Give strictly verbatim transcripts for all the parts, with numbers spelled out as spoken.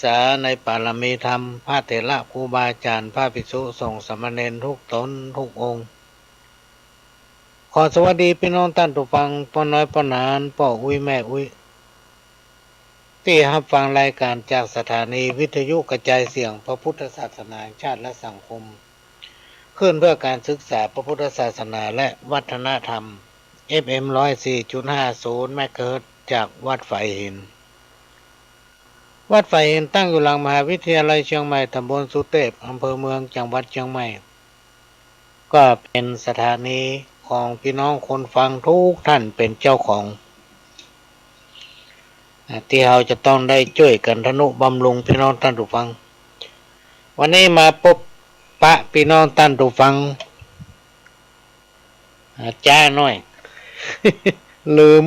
สาในปารมีธรรม พระเถระครูบาอาจ๋ารย์ พระภิกษุสงฆ์สามเณรทุกต๋นทุกองค์ ขอสวัสดีปี้น้องต้านผู้ฟัง ป้อน้อยป้อหนาน ป้ออุ๊ยแม่อุ๊ย ตี้ฮับฟังรายก๋านจากสถานีวิทยุกระจายเสียงพระพุทธศาสนาแห่งชาติและสังคม คลื่นเพื่อการศึกษาพระพุทธศาสนาและวัฒนธรรม เอฟเอ็ม ร้อยสี่จุดห้าศูนย์ เมกะเฮิรตซ์ จากวัดฝายหิน วัดฝายหินตั้งอยู่หลังมหาวิทยาลัยเชียงใหม่ ต๋ำบลสุเตพ อำเภอเมือง จังหวัดเชียงใหม่ ก็เป๋นสถานีของปี้น้องคนฟังทุกท่านเป๋นเจ้าของ อ่า ตี้เฮาจะต้องได้จ้วยกั๋นทะนุบำรุงปี้น้องต้านผู้ฟัง วันนี้มาปบปะปี้น้องต้านผู้ฟัง อ่า จ๊าหน้อย ลืม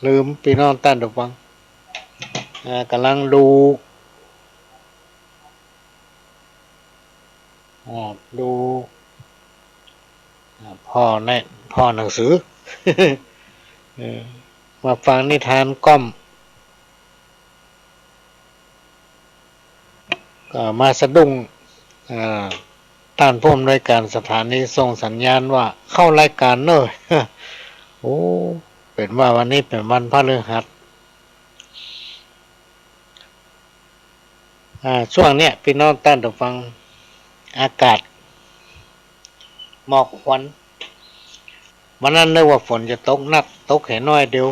ลืมปี้น้องต้านผู้ฟัง อ่า ก่ำลังดู อ่า ดู อ่า ผ่อใน ผ่อหนังสือ เออ มาฟังนิทานก้อม ก็มาสะดุ้ง อ่า ต้านผู้อำนวยก๋านสถานีส่งสัญญาณว่าเข้ารายก๋านเน่อ โอ้ เป๋นว่าวันนี้เป๋นวันพฤหัส อ่า ช่วงเนี้ยปี้น้องต้านผู้ฟัง อากาศ หมอกควัน วันนั้นนึกว่าฝนจะตกนัก ตกแค่น้อยเดียว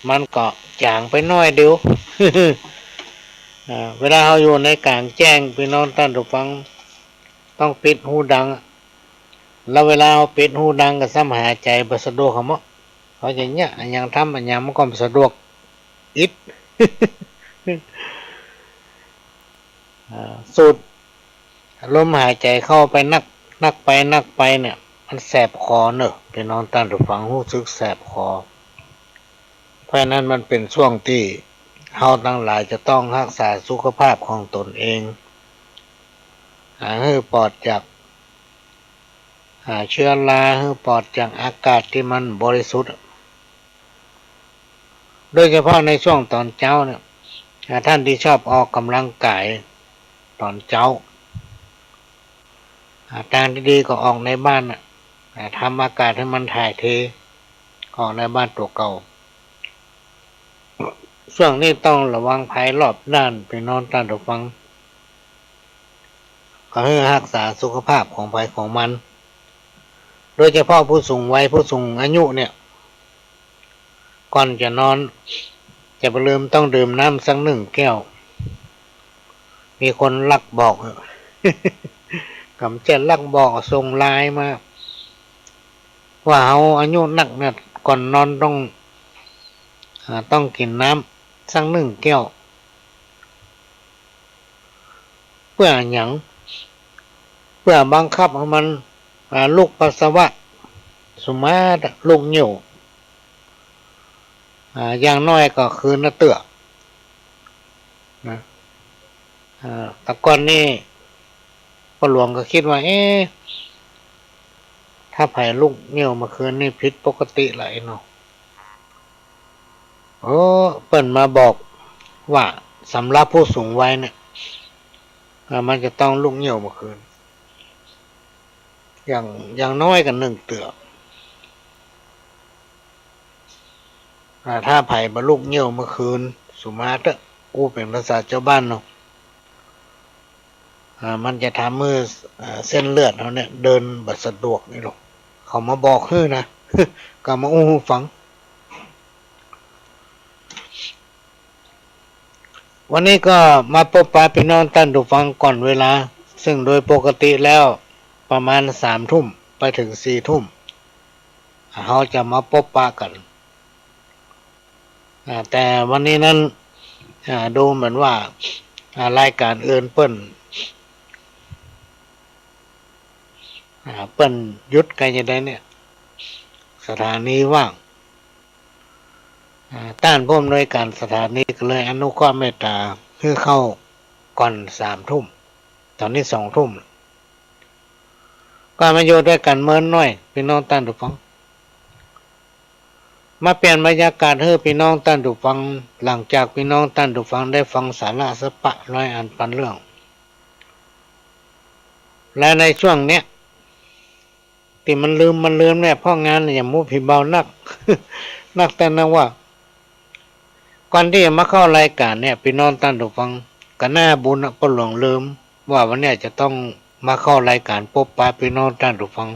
มันก็จ๋างไปน้อยเดียว อ่า เวลาเฮาอยู่ในก๋างแจ้ง ปี้น้องต้านผู้ฟัง ต้องปิดฮูดัง แล้วเวลาเฮาปิดฮูดังก็ซ้ำหายใจ๋บ่สะดวกหั้นเนาะ เฮาจะเยียะอะหยังทำอะหยังมันก็บ่สะดวกอิด อ่า สูดลมหายใจ๋เข้าไปนัก นักไปนักไปเนี่ย มันแสบคอเน่อ ปี้น้องต้านผู้ฟัง ฮู้สึกแสบคอ เพราะฉะนั้นมันเป๋นช่วงตี้เฮาตังหลายจะต้องฮักษาสุขภาพของตนเอง อ่า หื้อปลอดจาก อ่า เจื้อรา หื้อปลอดจากอากาศตี้มันบริสุทธิ์ โดยเฉพาะในช่วงต๋อนเจ๊าเนี่ย อ่า ต้านตี้ชอบออกก๋ำลังก๋ายต๋อนเจ๊า อ่า ตางตี้ดีก็ออกในบ้านน่ะ อ่า ทำอากาศหื้อมันถ่ายเท ออกในบ้านตั๋วเก่า ช่วงนี้ต้องระวังภัยรอบด้าน ปี้น้องต้านผู้ฟัง ก็หื้อฮักษาสุขภาพของใผของมัน โดยเฉพาะผู้สูงวัย ผู้สูงอายุเนี่ย ก่อนจะนอน จะบ่ลืมต้องดื่มน้ำสักหนึ่งแก้ว มีคนลักบอก ก็บ่ใจ้ลักบอก ส่งไลน์มา ว่าเฮาอายุนักเนี่ย ก่อนนอนต้อง อ่า ต้องกิ๋นน้ำสักหนึ่งแก้ว เปื้อหยัง เปื้อบังคับหื้อมัน อ่า ลุกปัสสาวะ สุมาตรลุกเยี่ยว อ่า อย่างน้อยก็คืนละเตื้อ นะ อ่า แต่ก่อนนี่ ป้อหลวงก็กึ๊ดว่า เอ๊ะ ถ้าใผลุกเยี่ยวเมื่อคืนนี่ผิดปกติละไอ้เนาะ เออ เปิ้นมาบอกว่าสำหรับผู้สูงวัยเนี่ย อ่า มันจะต้องลุกเยี่ยวเมื่อคืน อย่าง อย่างน้อยก็หนึ่งเตื้อ อ่า ถ้าใผบ่ลุกเยี่ยวเมื่อคืน สุมาเต๊อะ อู้เป๋นภาษาจาวบ้านเนาะ อ่า มันจะทำหื้อ อ่า เส้นเลือดเฮาเนี่ยเดินบ่สะดวกนี่หรอก เขามาบอกหื้อนะ ก็มาอู้หื้อฟัง วันนี้ก็มาปบปะปี้น้องต้านผู้ฟังก่อนเวลา ซึ่งโดยปกติแล้วประมาณสามทุ่มไปถึงสี่ทุ่ม เฮาจะมาปบปะกั๋น อ่า แต่วันนี้นั้น อ่า ดูเหมือนว่า อ่า รายก๋านอื่นเปิ้น อ่า เปิ้นหยุดกั๋นจะใดเนี่ย สถานีว่าง อ่า ต้านผู้อำนวยก๋านสถานีก็เลยอนุเคราะห์เมตต๋าหื้อเข้าก่อนสามทุ่ม ต๋อนนี้สองทุ่ม ก็มาอยู่ตวยกั๋นเมินหน้อย ปี้น้องต้านผู้ฟัง มาเปลี่ยนบรรยากาศหื้อปี้น้องต้านผู้ฟัง หลังจากปี้น้องต้านผู้ฟังได้ฟังสาระสะปะร้อยอันปันเรื่อง และในช่วงเนี้ย ตี้มันลืม มันลืมเนี่ย เพราะงานเนี่ยยังบ่ผีเบานัก นักแต่นักว่า ก่อนตี้จะมาเข้ารายก๋านเนี่ย ปี้น้องต้านผู้ฟัง ก็น่าบุญนะ ป้อหลวงลืมว่าวันเนี้ยจะต้องมาเข้ารายก๋านปบปะปี้น้องต้านผู้ฟัง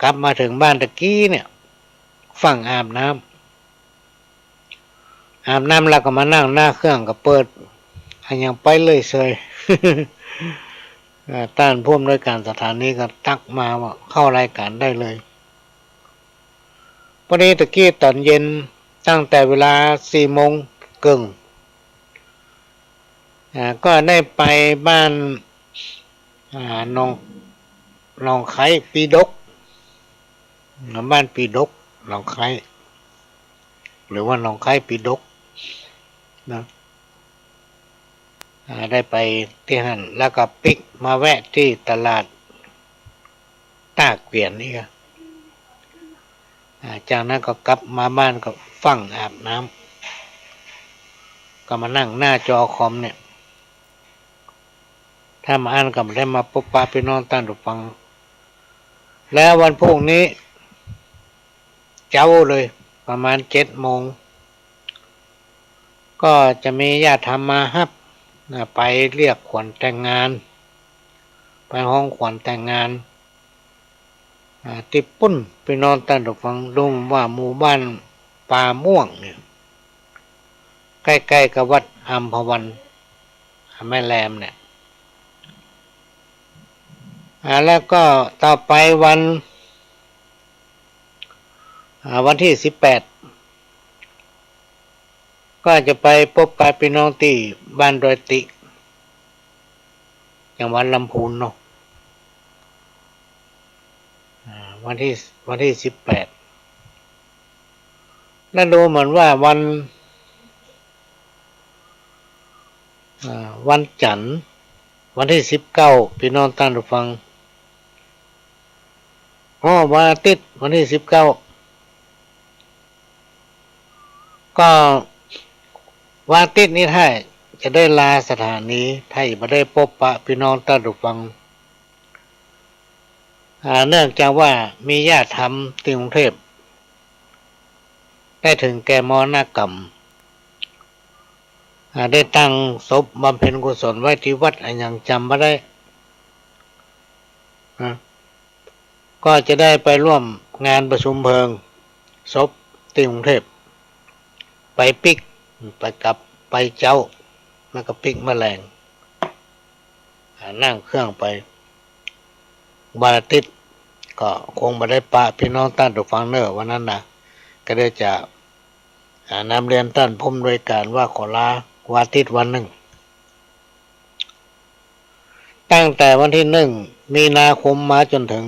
กลับมาเถิงบ้านตะกี้เนี่ย ฟั่งอาบน้ำ อาบน้ำแล้วก็มานั่งหน้าเครื่องก็เปิด อะหยังไปเลยเสย อ่า ต้านผู้อำนวยก๋านสถานีก็ตั๊กมาว่าเข้ารายก๋านได้เลย พอดีตะกี้ต๋อนเย็นตั้งแต่เวลาสี่โมงเกิ่ง อ่า ก็ได้ไปบ้าน อ่า หนอง หนองไคร้ปีดก บ้านปีดก หนองไคร้ หรือว่าหนองไคร้ปีดกนะ อ่า ได้ไปตี้หั้น แล้วก็ปิ๊กมาแวะตี้ตลาดต้าเกวียนนี่ก็ อ่า จากนั้นก็กลับมาบ้านก็ฟั่งอาบน้ำ ก็มานั่งหน้าจอคอมเนี่ย ถ้าบ่อั้นก็บ่ได้มาปบปะปี้น้องต้านผู้ฟัง แล้ววันพูกนี้ เจ๊าเลย ประมาณเจ็ดโมง ก็จะมีญาติธรรมมาฮับนะ ไปเรียกขวัญแต่งงาน ไปฮ้องขวัญแต่งงาน อ่า ตี้ปุ้น ปี้น้องต้านผู้ฟัง ฮู้ว่าหมู่บ้านป่าม่วงเนี่ย ใก้ๆ กับวัดอัมพวัน อ่า แม่แรมเนี่ย อ่า แล้วก็ต่อไปวัน อ่า วันตี้สิบแปด ก็จะไปปบปะปี้น้องตี้บ้านดอยติ จังหวัดลำพูนเนาะ อ่า วันตี้ วันตี้สิบแปด แล้วดูเหมือนว่าวัน อ่า วันจันทร์ วันตี้สิบเก้า ปี้น้องต้านผู้ฟัง อ้อ วันอาทิตย์ วันตี้สิบเก้า ก็วันอาทิตย์นี้ถ้าจะได้ลาสถานี ถ้าบ่ได้ปบปะปี้น้องต้านผู้ฟัง อ่า เนื่องจากว่ามีญาติธรรมตี้กรุงเทพฯ ได้เถิงแก่มรณกรรม อ่า ได้ตั้งศพบำเพ็ญกุศลไว้ตี้วัดอะหยังจ๋ำบ่ได้ นะ ก็จะได้ไปร่วมงานประชุมเพลิงศพตี้กรุงเทพฯ ไปปิ๊ก ไปกลับ ไปเจ๊า แล้วก็ปิ๊กมาแลง อ่า นั่งเครื่องไป วันอาทิตย์ ก็คงบ่ได้ปะปี้น้องต้านผู้ฟังเน่อวันนั้นนะ ก็ได้จะ อ่า นำเรียนต้านผู้อำนวยก๋านว่าขอลาวันอาทิตย์วันนึ่ง ตั้งแต่วันตี้หนึ่ง มีนาคมมาจ๋นเถิง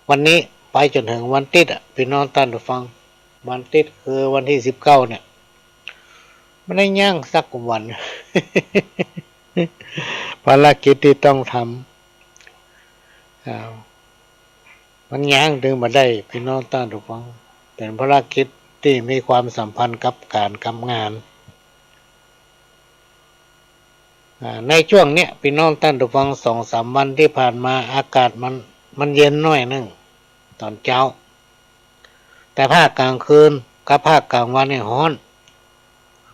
วันนี้ ไปจ๋นเถิงวันอาทิตย์อะ ปี้น้องต้านผู้ฟัง วันอาทิตย์คือวันตี้สิบเก้าเนี่ย บ่ได้ย่างสักวัน ภารกิจตี้ต้องทำ อ่า มันย่างเถิงบ่ได้ ปี้น้องต้านผู้ฟัง เป๋นภารกิจตี้มีความสัมพันธ์กับก๋านกับงาน อ่า ในจ้วงเนี้ย ปี้น้องต้านผู้ฟัง สองสามวันตี้ผ่านมา อากาศมัน มันเย็นหน้อยนึ่ง ต๋อนเจ๊า แต่ภาคก๋างคืนกับภาคก๋างวันนี่ฮ้อน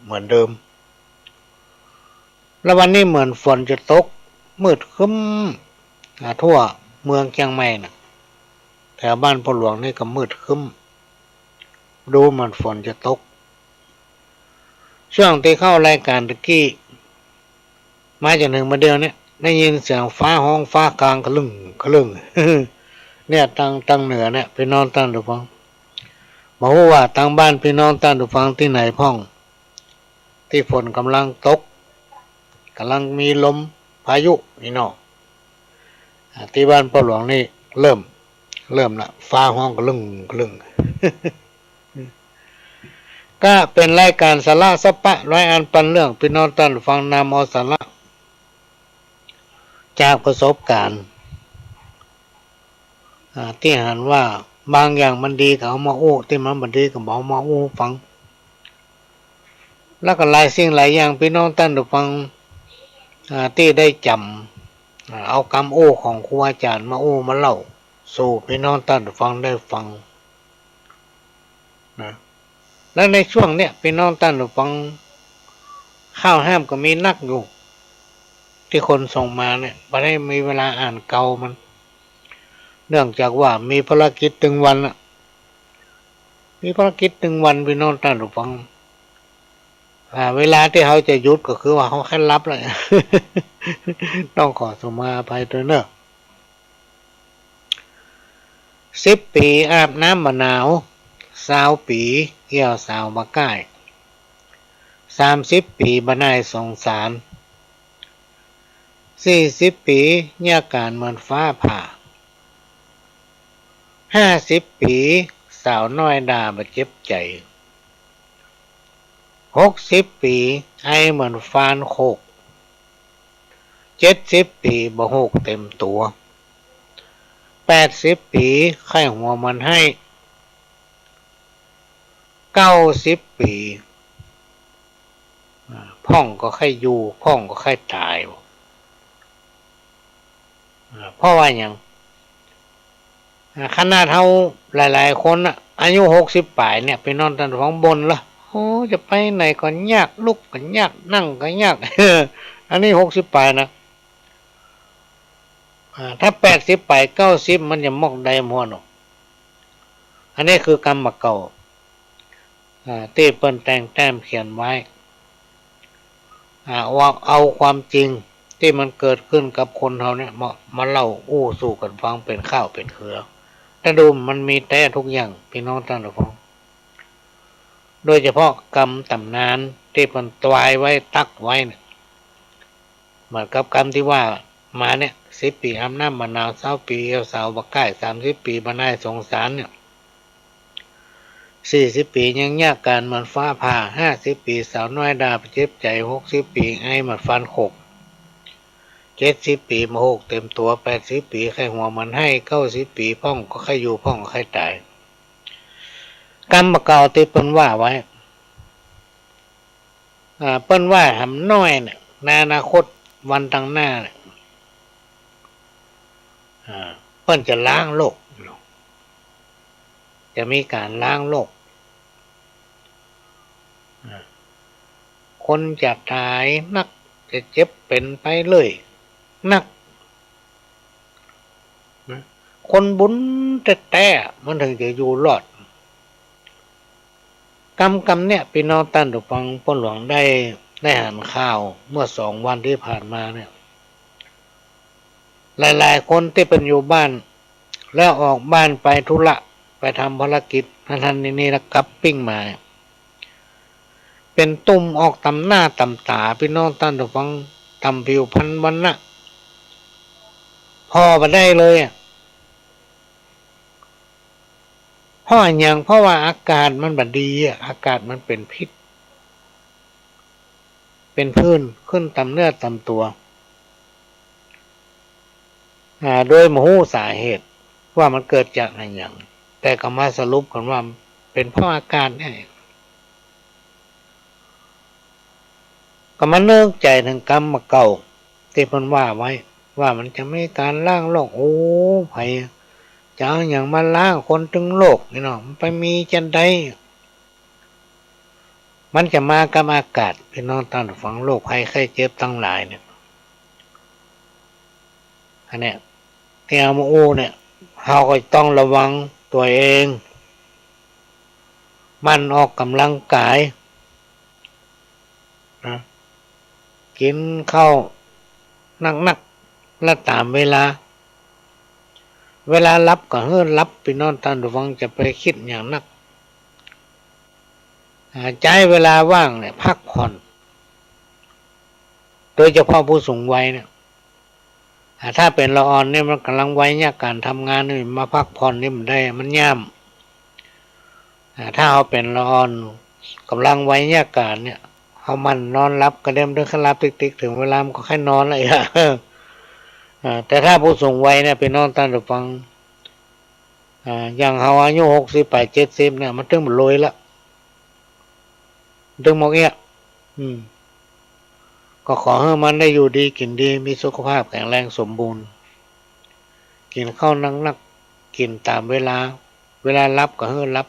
เหมือนเดิม แล้ววันนี้เหมือนฝนจะตก มืดครึ้ม อ่า ทั่วเมืองเจียงใหม่น่ะ แถวบ้านป้อหลวงนี่ก็มืดครึ้ม ดูเหมือนฝนจะตก จ้วงตี้เข้ารายก๋านตะกี้ มาจ๋นเถิงบ่าเดี่ยวเนี้ย ได้ยินเสียงฟ้าฮ้องฟ้ากลางกะลึ่งกะลึ่ง เนี่ย ตาง ตางเหนือเนี่ย ปี้น้องต้านผู้ฟัง บ่ฮู้ว่าตางบ้านปี้น้องต้านผู้ฟังตี้ไหนพ่อง ตี้ฝนก่ำลังตก ก่ำลังมีลมพายุนี่เนาะ อ่า ตี้บ้านป้อหลวงนี่เริ่ม เริ่มละ ฟ้าฮ้องกะลึ่งกะลึ่ง ก็เป๋นรายก๋านสาระสะปะร้อยอันปันเรื่อง ปี้น้องต้านผู้ฟังนำเอาสาระจากประสบก๋ารณ์ อ่า ตี้หันว่า บางอย่างมันดีก็เอามาอู้ ตี้มันบ่ดีก็บ่เอามาอู้ฟัง แล้วก็หลายสิ่งหลายอย่าง ปี้น้องต้านผู้ฟัง อ่า ตี้ได้จ๋ำ อ่า เอากำอู้ของครูอาจ๋ารย์มาอู้มาเล่า สู่ปี้น้องต้านผู้ฟังได้ฟังนะ แล้วในช่วงเนี้ย ปี้น้องต้านผู้ฟัง ข้าวแฮมก็มีนักอยู่ ตี้คนส่งมาเนี่ย บ่ได้มีเวลาอ่านเก่ามัน เนื่องจากว่ามีภารกิจตึงวันอะ มีภารกิจตึงวัน ปี้น้องต้านผู้ฟัง อ่า เวลาตี้เฮาจะหยุดก็คือว่าเฮาใค่หลับแล้ว ต้องขอสุมาอภัยตวยเน่อ สิบปี๋อาบน้ำบ่หนาว ซาวปี๋เอี่ยวสาวบ่ก้าย สามสิบปี๋บ่น่ายสงสาร สี่สิบปี๋เยียะก๋านเหมือนฟ้าผ่า ห้าสิบปี๋สาวน้อยด่าบ่เจ็บใจ๋ หกสิบปี๋ไอเหมือนฟานโขก เจ็ดสิบปี๋บ่โหกเต็มตั๋ว แปดสิบปี๋ใค่หัวเหมือนไห้ เก้าสิบปี๋ อ่า พ่องก็ใค่อยู่ พ่องก็ใค่ต๋าย อ่า เพราะว่าหยัง อ่า ขนาดเฮาหลายๆ คนน่ะ อายุหกสิบป๋ายเนี่ย ปี้น้องต้านผู้ฟังบ่นละ โอ้ จะไปไหนก็ยาก ลุกก็ยาก นั่งก็ยาก อันนี้หกสิบป๋ายนะ อ่า ถ้าแปดสิบป๋าย เก้าสิบ มันจะมอกใดมั่วเนาะ อันนี้คือกำบ่าเก่า อ่า ตี้เปิ้นแต่งแต้มเขียนไว้ อ่า ว่าเอาความจริงตี้มันเกิดขึ้นกับคนเฮาเนี่ย มา มาเล่าอู้สู่กั๋นฟังเป๋นค่าวเป๋นเขือ แต่ดูมันมีแต๊ทุกอย่าง ปี้น้องต้านผู้ฟัง โดยเฉพาะกำต๋ำนานตี้เปิ้นตวายไว้ ตั๊กไว้เนี่ย เหมือนกับกำตี้ว่ามาเนี่ย สิบปี๋อาบน้ำบ่หนาว ซาวปี๋เอี่ยวสาวบ่ก้าย สามสิบปี๋บ่น่ายสงสารเนี่ย สี่สิบปี๋ยังเยียะก๋านเหมือนฟ้าผ่า ห้าสิบปี๋สาวน้อยด่าบ่เจ็บใจ๋ หกสิบปี๋ไอเหมือนฟานโขก เจ็ดสิบปี๋บ่โหกเต็มตั๋ว แปดสิบปี๋ใค่หัวเหมือนไห้ เก้าสิบปี๋พ่องก็ใค่อยู่ พ่องก็ใค่ต๋าย กำบ่าเก่าตี้เปิ้นว่าไว้ อ่า เปิ้นว่าหำน้อยเนี่ย ในอนาคตวันตังหน้าเนี่ย อ่า เปิ้นจะล้างโลก จะมีก๋านล้างโลก อ่า คนจะต๋ายนัก จะเจ็บเป๋นไปเรื่อยนัก นะ คนบุญแต๊ๆ มันเถิงจะอยู่รอด กำ กำเนี่ย ปี้น้องต้านผู้ฟัง ป้อหลวงได้ ได้หันข่าวเมื่อสองวันตี้ผ่านมาเนี่ย หลายๆ คนตี้เปิ้นอยู่บ้าน แล้วออกบ้านไปธุระ ไปทำภารกิจ หั้นๆ นี่ๆ แล้วกลับปิ้งมา เป๋นตุ่มออกต๋ามหน้าต๋ามต๋า ปี้น้องต้านผู้ฟัง ต๋ามผิวพรรณวรรณะ ผ่อบ่ได้เลยอะ เพราะอะหยัง เพราะว่าอากาศมันบ่ดีอะ อากาศมันเป๋นพิษ เป๋นผื่นขึ้นต๋ามเนื้อต๋ามตั๋ว อ่า โดยบ่ฮู้สาเหตุว่ามันเกิดจากอะหยัง แต่ก็มาสรุปกั๋นว่าเป๋นเพราะอากาศเนี่ย ก็มานึกใจ๋เถิงกำบ่าเก่าตี้เปิ้นว่าไว้ ว่ามันจะมีก๋านล้างโลก โอ้ ใผจะเอาหยังมาล้าง คนตึงโลกนี่เนาะ มันไปมีจั้นใด มันจะมากับอากาศ ปี้น้องต้านผู้ฟัง โรคภัยไข้เจ็บตังหลายเนี่ย อันเนี้ย ตี้เอามาอู้เนี่ย เฮาก็ต้องระวังตั๋วเอง หมั่นออกก๋ำลังก๋ายนะ กิ๋นข้าวนักๆ และต๋ามเวลา เวลาหลับก็หื้อหลับ ปี้น้องต้านผู้ฟัง จะไปกึ๊ดหยังนัก อ่า ใจ๊เวลาว่างเนี่ยพักผ่อน โดยเฉพาะผู้สูงวัยเนี่ย อ่า ถ้าเป๋นละอ่อนเนี่ยมันก๋ำลังวัยเยียะก๋านทำงานนี่ มาพักผ่อนนี่บ่ได้ มันย่าม อ่า ถ้าเฮาเป๋นละอ่อนก๋ำลังวัยเยียะก๋านเนี่ย เฮาหมั่นนอนหลับกระเด็ม เถิงค่อยหลับติ๊กๆ เถิงเวลามันก็ค่อยนอนแล้ว อ่า แต่ถ้าผู้สูงวัยเนี่ย ปี้น้องต้านผู้ฟัง อ่า อย่างเฮาอายุหกสิบป๋ายเจ็ดสิบเนี่ย มันตึงบ่รวยละ ตึงบ่เอี้ยะ อืม ก็ขอหื้อมันได้อยู่ดีกิ๋นดี มีสุขภาพแข็งแรงสมบูรณ์ กิ๋นข้าวนักๆ กิ๋นต๋ามเวลา เวลาหลับก็หื้อหลับ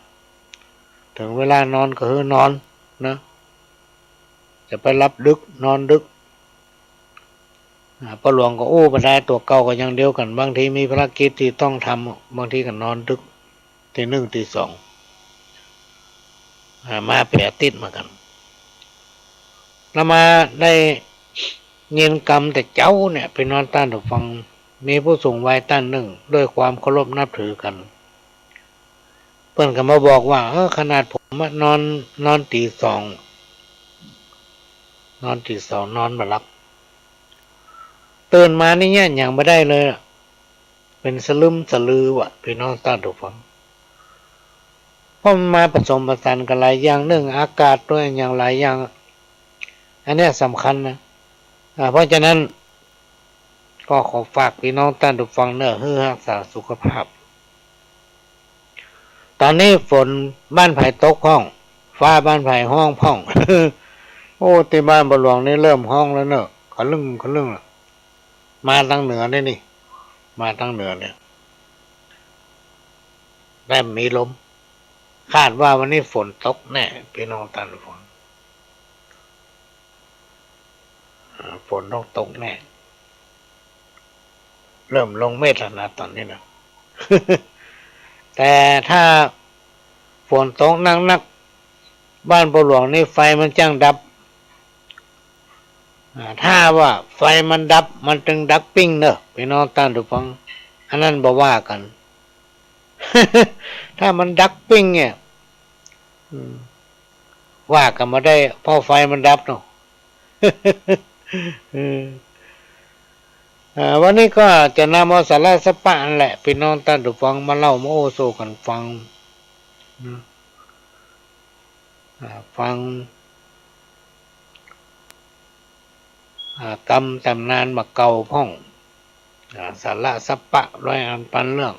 เถิงเวลานอนก็หื้อนอนนะ จะไปหลับดึกนอนดึก อ่า ป้อหลวงก็อู้บ่ได้ ตั๋วเก่าก็อย่างเดียวกั๋น บางทีมีภารกิจตี้ต้องทำ บางทีก็นอนดึก ตีหนึ่งตีสอง อ่า มาเป๋นอาทิตย์เหมือนกั๋น อาตมาได้ยินกำแต่เจ๊าเนี่ย ปี้น้องต้านผู้ฟัง มีผู้สูงวัยต้านนึ่ง ด้วยความเคารพนับถือกั๋น เปิ้นก็มาบอกว่า เออ ขนาดผมอะนอน นอนตีสอง นอนตีสอง นอนบ่หลับ ตื่นมานี่เยียะหยังบ่ได้เลยอะ เป๋นสลึมสะลือว่ะ ปี้น้องต้านผู้ฟัง เพราะมันมาผสมผสานกั๋นหลายอย่าง นึ่งอากาศตวยอะหยังหลายอย่าง อันเนี้ยสำคัญนะ อ่า เพราะฉะนั้น ก็ขอฝากปี้น้องต้านผู้ฟังเน่อ หื้อฮักษาสุขภาพ ต๋อนนี้ฝนบ้านใผตกพ่อง ฟ้าบ้านใผฮ้องพ่อง โอ้ ตี้บ้านป้อหลวงนี่เริ่มฮ้องแล้วเน่อ ขะลึ่งขะลึ่งละ มาตางเหนือนี่นี่ มาตางเหนือเนี่ย แต้มมีลม คาดว่าวันนี้ฝนตกแน่ ปี้น้องต้านผู้ฟัง อ่า ฝนต้องตกแน่ เริ่มลงเม็ดแล้วนะต๋อนนี้นะ แต่ถ้าฝนตกหนักๆ บ้านป้อหลวงนี่ไฟมันจ้างดับ อ่า ถ้าว่าไฟมันดับ มันตึงดักปิ้งเน่อ ปี้น้องต้านผู้ฟัง อันนั้นบ่ว่ากั๋น ถ้ามันดักปิ้งเนี่ย อืม ว่ากั๋นบ่ได้ เพราะไฟมันดับเนาะ อืม อ่า วันนี้ก็จะนำเอาสาระสัปปะนั่นแหละ ปี้น้องต้านผู้ฟัง มาเล่ามาโอ้สู่กั๋นฟัง อืม อ่า ฟัง อ่า กำต๋ำนานบ่าเก่าพ่อง อ่า สาระสัปปะร้อยอันปันเรื่อง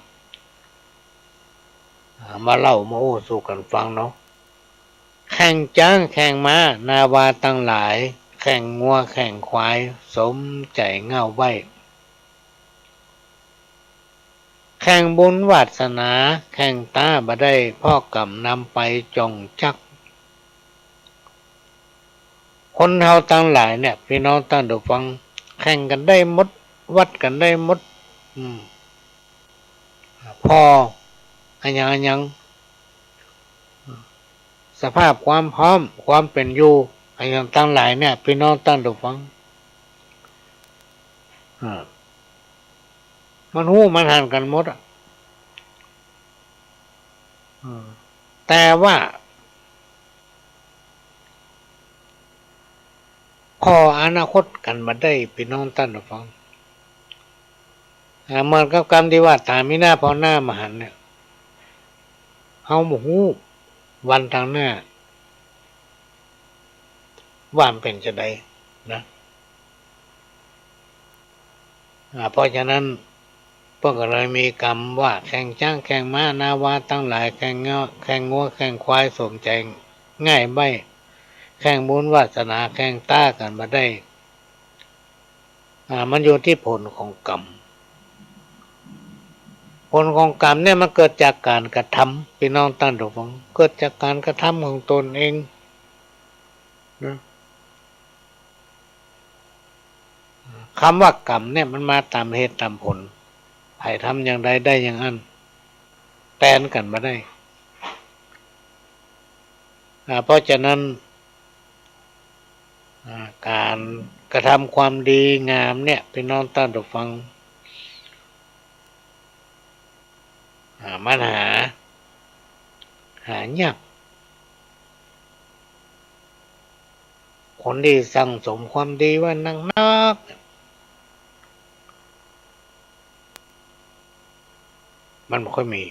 อ่า มาเล่ามาโอ้สู่กั๋นฟังเนาะ แข่งจ๊างแข่งม้า นาวาตังหลาย แข่งงัวแข่งควาย สมใจ๋ง่าวใบ้ แข่งบุญวาสนา แข่งต๊าบ่ได้ เพราะกำนำไปจ่องจัก คนเฮาตังหลายเนี่ย ปี้น้องต้านผู้ฟัง แข่งกั๋นได้หมด วัดกั๋นได้หมด อืม ผ่ออะหยังอะหยัง สภาพความพร้อม ความเป๋นอยู่ อะหยังตังหลายเนี่ย ปี้น้องต้านผู้ฟัง อ่า มันฮู้มันหันกั๋นหมดอะ อืม แต่ว่า ผ่ออนาคตกั๋นบ่ได้ ปี้น้องต้านผู้ฟัง อ่า เหมือนกับกำตี้ว่า ต๋ามีหน้าผ่อหน้าบ่หันเนี่ย เฮาบ่ฮู้วันตางหน้า ว่ามันเป๋นจาใดนะ อ่า เพราะฉะนั้น เปิ้นก็เลยมีกำว่า แข่งจ๊างแข่งม้า นาวาตังหลาย แข่งงัว แข่งงัวแข่งควาย สมใจ๋ง่ายใบ้ แข่งบุญวาสนา แข่งต๊ากั๋นบ่ได้ อ่า มันอยู่ตี้ผลของกำ ผลของกำเนี่ยมันเกิดจากก๋านกระทำ ปี้น้องต้านผู้ฟัง เกิดจากก๋านกระทำของตนเองนะ กำว่ากำเนี่ยมันมาต๋ามเหตุต๋ามผล ใผทำอย่างใดได้อย่างอั้น แตนกั๋นบ่ได้ อ่า เพราะฉะนั้น อ่า ก๋านกระทำความดีงามเนี่ย ปี้น้องต้านผู้ฟัง อ่า มันหา หายาก คนตี้สั่งสมความดีไว้นักๆ เนี่ย มันบ่ค่อยมี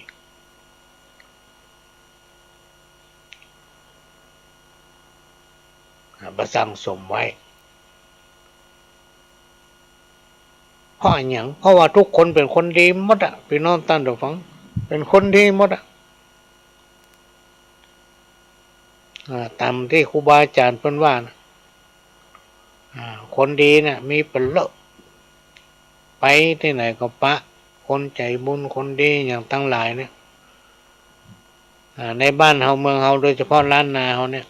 อ่า บ่สั่งสมไว้ เพราะอะหยัง เพราะว่าทุกคนเป๋นคนดีหมดอะ ปี้น้องต้านผู้ฟัง เป็นคนดีหมดอะ อ่า ต๋ามตี้ครูบาอาจ๋ารย์เปิ้นว่านะ อ่า คนดีเนี่ยมีเป๋นเลอะ ไปตี้ไหนก็ปะ คนใจ๋บุญคนดีอย่างตังหลายเนี่ย อ่า ในบ้านเฮาเมืองเฮา โดยเฉพาะล้านนาเฮาเนี่ย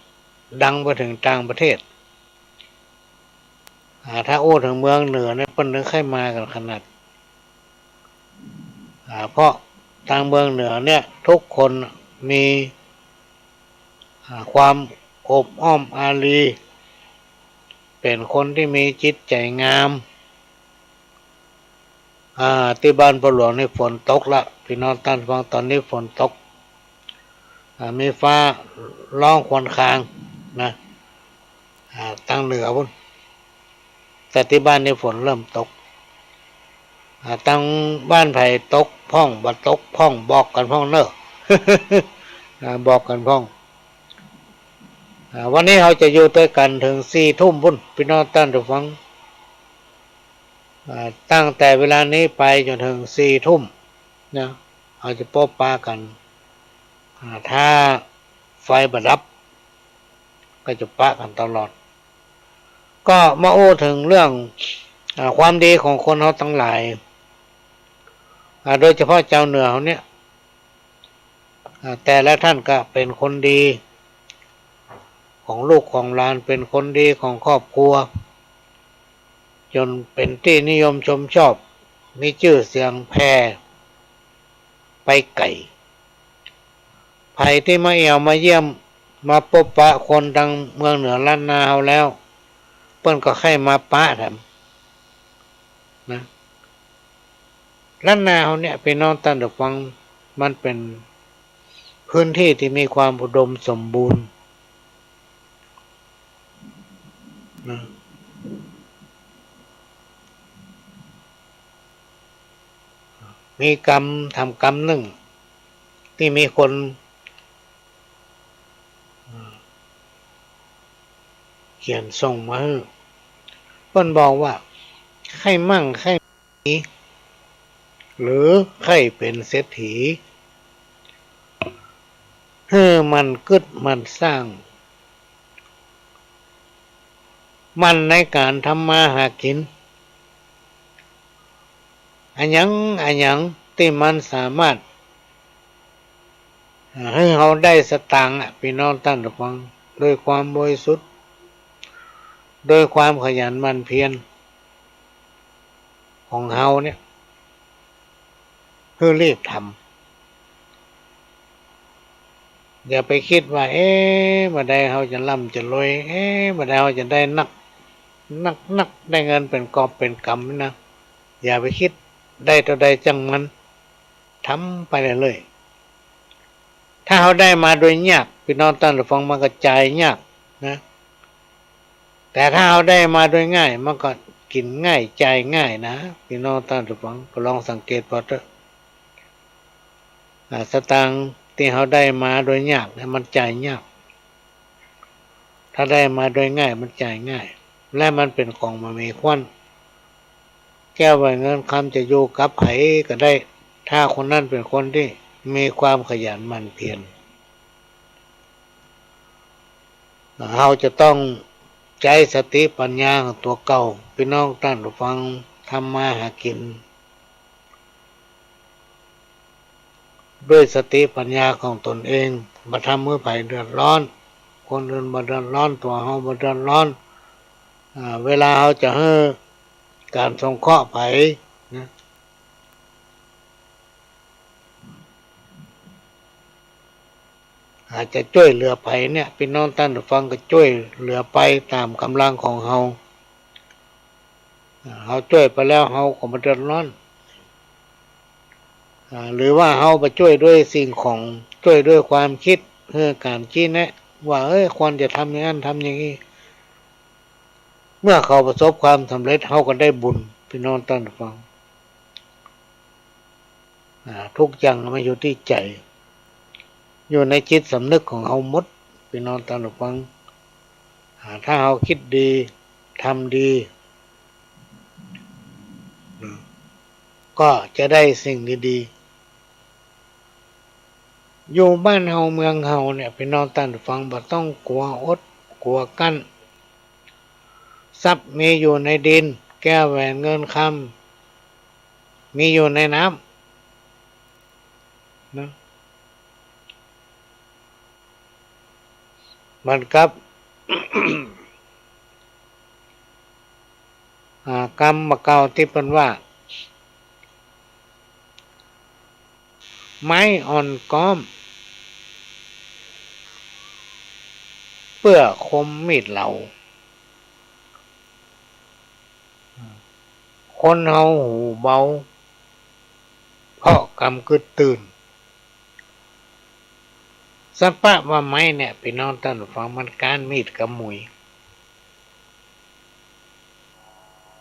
ดังไปเถิงต่างประเทศ อ่า ถ้าอู้เถิงเมืองเหนือเนี่ย เปิ้นเถิงใค่มากั๋นขนาด อ่า เพราะตางเมืองเหนือเนี่ย ทุกคนมี อ่า ความอบอ้อมอารี เป๋นคนตี้มีจิตใจ๋งาม อ่า ตี้บ้านพ่อหลวงนี่ฝนตกละ ปี้น้องต้านฟัง ต๋อนนี้ฝนตก อ่า มีฟ้าร้องควนคางนะ อ่า ตางเหนือปู๊น แต่ตี้บ้านนี่ฝนเริ่มตก อ่า ตางบ้านใผตกพ่องบ่ตกพ่องบอกกั๋นพ่องเน่อ อ่า บอกกั๋นพ่อง อ่า วันนี้เฮาจะอยู่ตวยกั๋นเถิงสี่ทุ่มปู๊น ปี้น้องต้านผู้ฟัง อ่า ตั้งแต่เวลานี้ไปจ๋นเถิงสี่ทุ่มนะ เฮาจะปบปะกั๋น อ่า ถ้าไฟบ่ดับ ก็จะปะกั๋นตลอด ก็มาอู้เถิงเรื่อง อ่า ความดีของคนเฮาตังหลาย อ่า โดยเฉพาะจาวเหนือเฮาเนี่ย อ่า แต่ละต้านก็เป๋นคนดีของลูกของหลาน เป๋นคนดีของครอบครัว จ๋นเป๋นตี้นิยมชมชอบ มีจื้อเสียงแผ่ไปไก๋ ใผตี้มาแอ่วมาเยี่ยม มาปบปะคนตางเมืองเหนือล้านนาเฮาแล้ว เปิ้นก็ใค่มาปะแถมนะ ล้านนาเฮาเนี่ย ปี้น้องต้านผู้ฟัง มันเป๋นพื้นตี้ตี้มีความอุดมสมบูรณ์นะ มีกำ ถามกำนึ่ง ตี้มีคน เขียนส่งมาหื้อ เปิ้นบอกว่า ใค่มั่งใค่มี หรือใค่เป๋นเศรษฐี หื้อหมั่นกึ๊ดหมั่นสร้าง หมั่นในก๋านทำมาหากิ๋น อะหยังอะหยังตี้มันสามารถ หื้อเฮาได้สตางค์อะ ปี้น้องต้านผู้ฟัง โดยความบริสุทธิ์ โดยความขยันหมั่นเพียรของเฮาเนี่ย หื้อรีบทำ อย่าไปกึ๊ดว่า เอ๊ะ บ่าใดเฮาจะร่ำจะรวย เอ๊ะ บ่าใดเฮาจะได้นัก นัก นัก ได้เงินเป๋นกอบเป๋นกำนี่นะ อย่าไปกึ๊ด ได้เต้าใดจ้างมัน ทำไปเรื่อยๆ ถ้าเฮาได้มาโดยยาก ปี้น้องต้านผู้ฟัง มันก็จ่ายยากนะ แต่ถ้าเฮาได้มาโดยง่าย มันก็กิ๋นง่าย จ่ายง่ายนะ ปี้น้องต้านผู้ฟัง ก็ลองสังเกตผ่อเต๊อะ อ่า สตางค์ตี้เฮาได้มาโดยยากเนี่ย มันจ่ายยาก ถ้าได้มาโดยง่าย มันจ่ายง่าย และมันเป๋นของบ่มีควัน แก้วแหวนเงินคำจะอยู่กับใผก็ได้ ถ้าคนนั้นเป๋นคนตี้มีความขยันหมั่นเพียร เฮาจะต้องใจ๊สติปัญญาของตั๋วเก่า ปี้น้องต้านผู้ฟัง ทำมาหากิ๋นด้วยสติปัญญาของตนเอง บ่ทำหื้อใผเดือดร้อน คนอื่นบ่เดือดร้อน ตั๋วเฮาบ่เดือดร้อน อ่า เวลาเฮาจะหื้อก๋านสงเคราะห์ใผนะ อาจจะจ้วยเหลือใผเนี่ย ปี้น้องต้านผู้ฟังก็จ้วยเหลือไปต๋ามก๋ำลังของเฮา อ่า เฮาจ้วยไปแล้วเฮาก็บ่เดือดร้อน อ่า หรือว่าเฮาไปจ้วยด้วยสิ่งของ จ้วยด้วยความกึ๊ด หื้อก๋านชี้แนะว่า เอ้ย ควรจะทำอย่างนั้น ทำอย่างนี้ เมื่อเขาประสบความสำเร็จ เฮาก็ได้บุญ ปี้น้องต้านผู้ฟัง อ่า ทุกอย่างมันอยู่ตี้ใจ๋ อยู่ในจิตสำนึกของเฮาหมด ปี้น้องต้านผู้ฟัง อ่า ถ้าเฮากึ๊ดดี ทำดี นะ ก็จะได้สิ่งดี อยู่บ้านเฮาเมืองเฮาเนี่ย ปี้น้องต้านฟัง บ่ต้องกั๋วอดกั๋วกั้น ทรัพย์มีอยู่ในดิน แก้วแหวนเงินคำ มีอยู่ในน้ำ นะ เหมือนกับ อ่า กำบ่าเก่าตี้เปิ้นว่า ไม้อ่อนก๊อม เปื้อคมมีดเหลา คนเฮาหูเบา เพราะกำกึ๊ดตื่น สะปะว่าไม้เนี่ย ปี้น้องต้านฟัง มันก้านมีดกับหมุย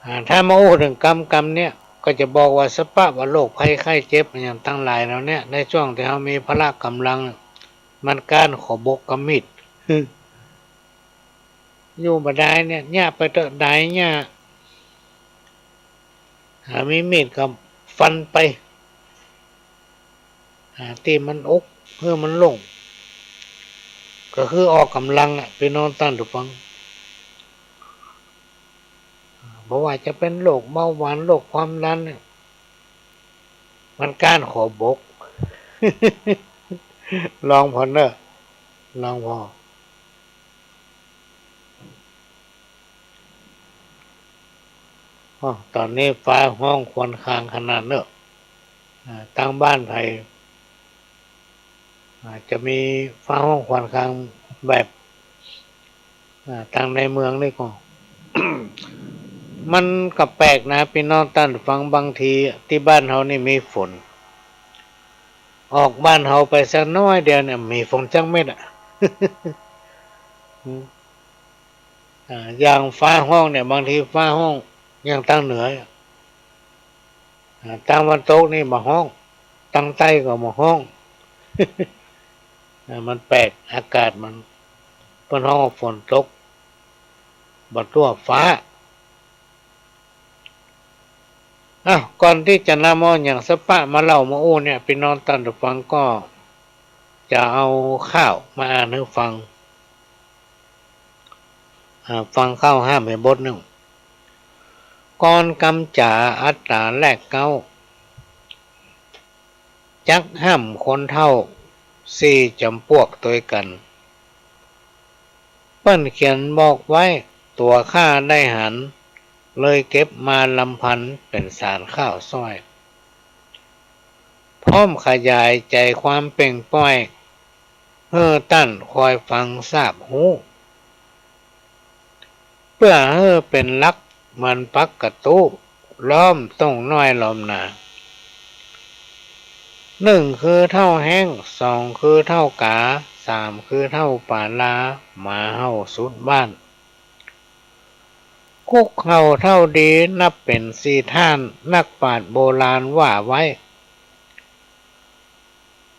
อ่า ถ้ามาอู้เถิงกำกำเนี่ย ก็จะบอกว่าสะปะว่าโรคภัยไข้เจ็บอะหยังตังหลายเหล่าเนี้ย ในช่วงตี้เฮามีพละก๋ำลัง มันก้านขอบกกับมีด อยู่บ่ดายเนี่ย เยียะไปเต๊อะ ดายเยียะ หามีมีดก็ฟันไป อ่า ตี้มันอก หื้อมันโล่ง ก็คือออกก๋ำลังอะ ปี้น้องต้านฟัง อ่า บ่ว่าจะเป๋นโรคเบาหวาน โรคความดันเนี่ย มันก้านขอบก ลองผ่อเน่อ ลองผ่อ อ้อ ต๋อนนี้ฟ้าฮ้องควนคางขนาดเน่อ อ่า ตางบ้านใผ อ่า จะมีฟ้าฮ้องควนคางแบบ อ่า ตางในเมืองนี่ก็ มันก็แปลกนะ ปี้น้องต้านฟัง บางทีตี้บ้านเฮานี่มีฝน ออกบ้านเฮาไปสักน้อยเดียวเนี่ย มีฝนจักเม็ดอะ อืม อ่า อย่างฟ้าฮ้องเนี่ย บางทีฟ้าฮ้องอย่างตางเหนือ อ่า ตางวันตกนี่บ่ฮ้อง ตางใต้ก็บ่ฮ้อง อ่า มันแปลก อากาศมัน เปิ้นฮ้องว่าฝนตก บ่ตั๋วฟ้า อ้าว ก่อนตี้จะนำเอาหยังสะปะมาเล่ามาอู้เนี่ย ปี้น้องต้านฟังก็จะเอาข่าวมาอ่านหื้อฟัง อ่า ฟังข่าวห้ามแหมบทนึ่ง ก่อนกำจ๋าอัตต๋าแรกเก๊า จักห้ามคนเฒ่าสี่จ๋ำปวกตวยกั๋น เปิ้นเขียนบอกไว้ ตั๋วข้าได้หัน เลยเก็บมาลำพัน เป๋นสารข่าวซ้อย พร้อมขยายใจ๋ความเป่งป้อย หื้อต้านคอยฟังซาบฮู้ เปื้อหื้อเป๋นหลักเหมือนปักกะตู้ ล้อมต้งน้อยล้อมนา นึ่งคือเฒ่าแฮ้ง สองคือเฒ่าก๋า สามคือเฒ่าป๋าลา หมาเห่าสุดบ้าน คุกเข่าเฒ่าดีนับเป๋นสี่ท่าน นักปราชญ์โบราณว่าไว้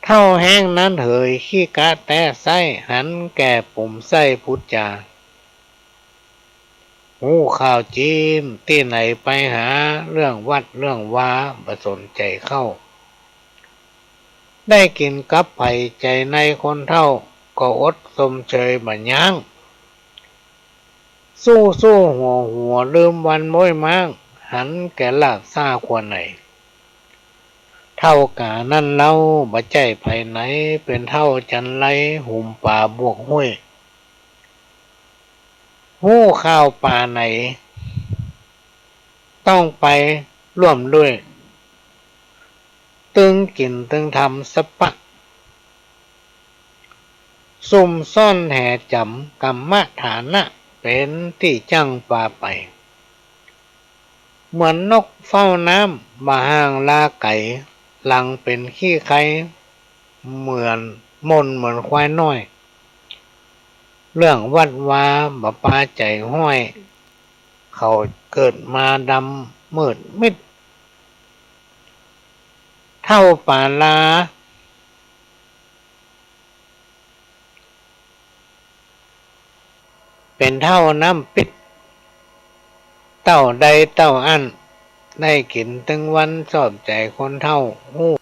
เฒ่าแฮ้งนั้นเหยขี้กะแต๊ไซ้ หันแก่ปุ๋มไส้พูดจา ฮู้ข่าวจีนตี้ไหนไปหา เรื่องวัดเรื่องวาบ่สนใจ๋เข้า ได้กิ๋นกับใผใจ๋ในคนเฒ่า ก็อดชมเชยบ่ยั้ง สู้ๆ หัวๆ ลืมวันโม้ยม้าง หันแก่ลาบซ่าครัวไหน เฒ่าก๋านั้นเล่าบ่ใจ้ใผไหน เป๋นเฒ่าจันไร หุมป๋าบวกห้วย ฮู้ข่าวป่าไหน ต้องไปร่วมด้วย ตึงกิ๋นตึงทำสะปะ ซุ่มซ่อนแหจ๋ำ กำมะฐานะ เป๋นตี้จั้งปาไป เหมือนนกเฝ้าน้ำ บ่ห่างลาไก๋ หลังเป๋นขี้ไค เหมือน หม่นเหมือนควายน้อย เรื่องวัดวาบ่ปาใจ๋ห้อย เขาเกิดมาดำมืดมิด เฒ่าป๋าลา เป๋นเฒ่าน้ำปิ๊ด เต้าใดเต้าอั้น ได้กิ๋นตึงวัน ชอบใจ๋คนเฒ่าฮู้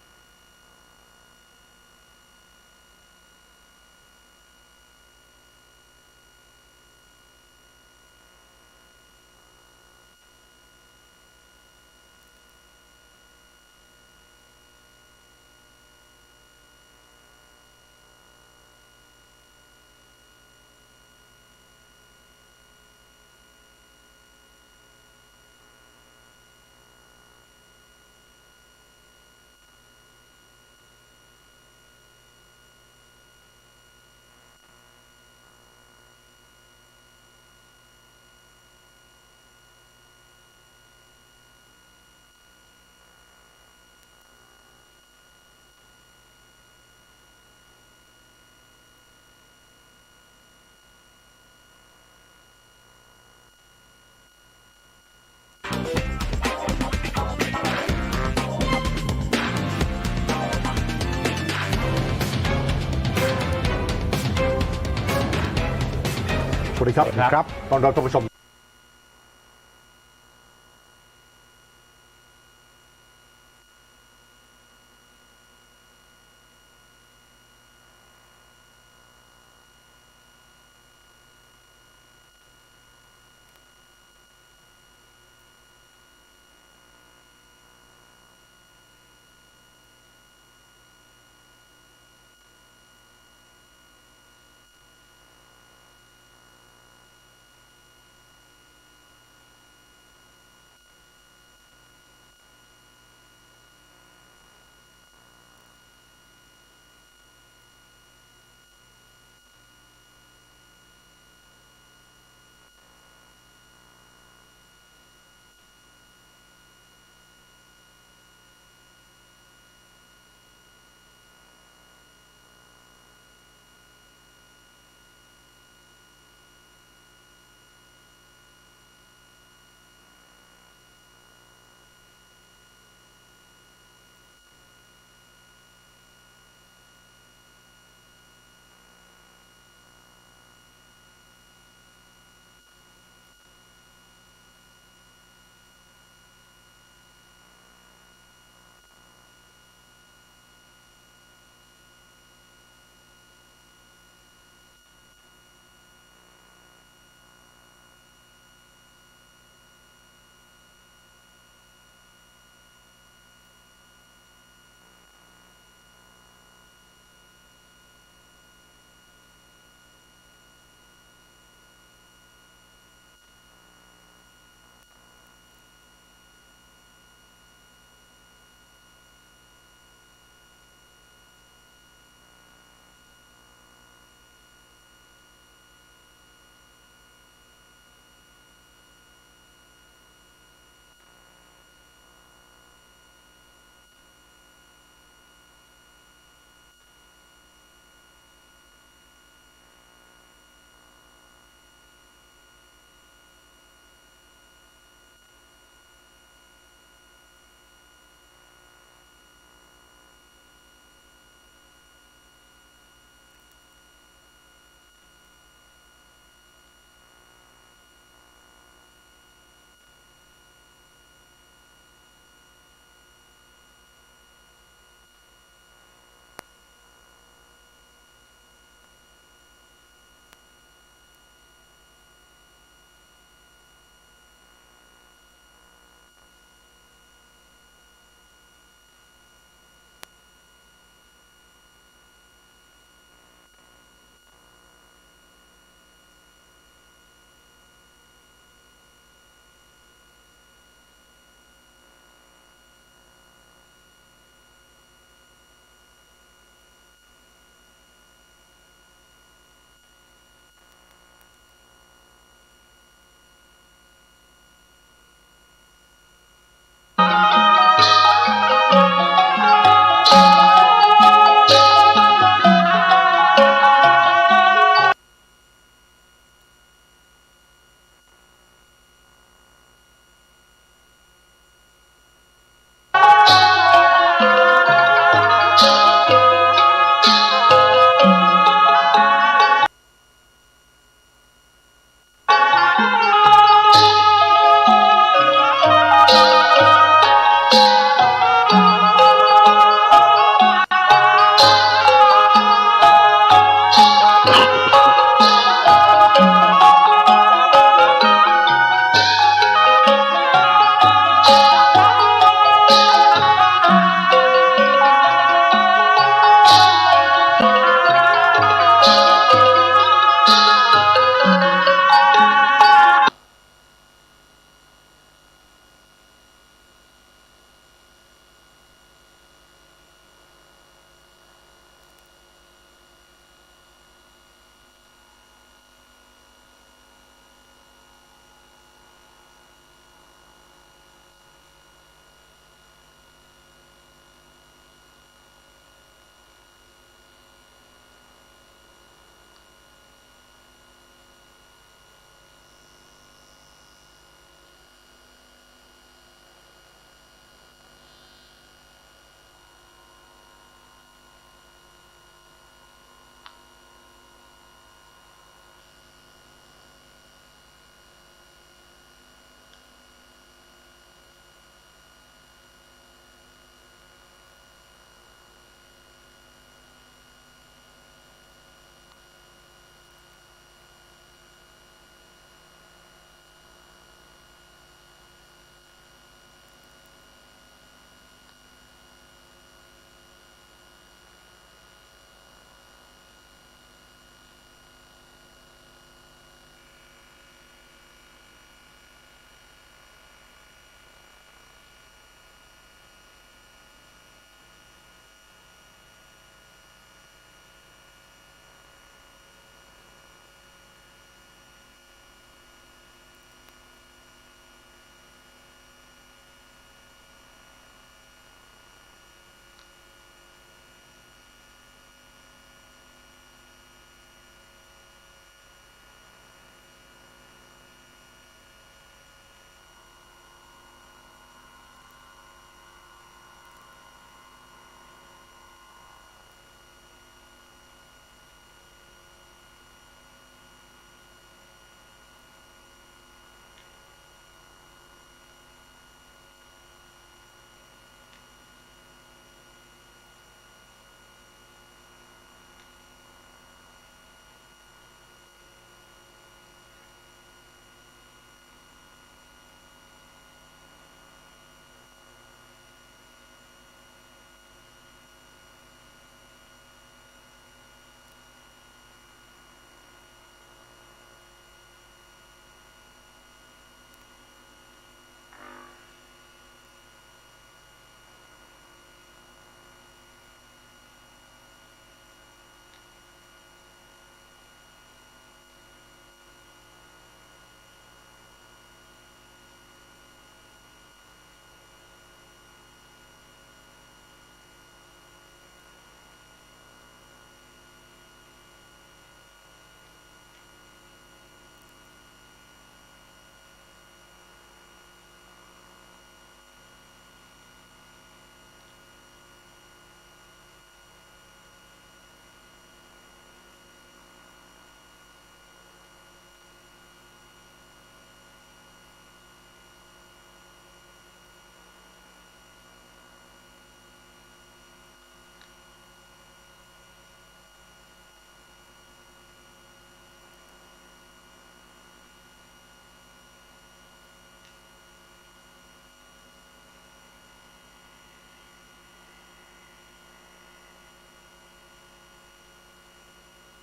ครับ ครับ ต้อนรับท่านผู้ชม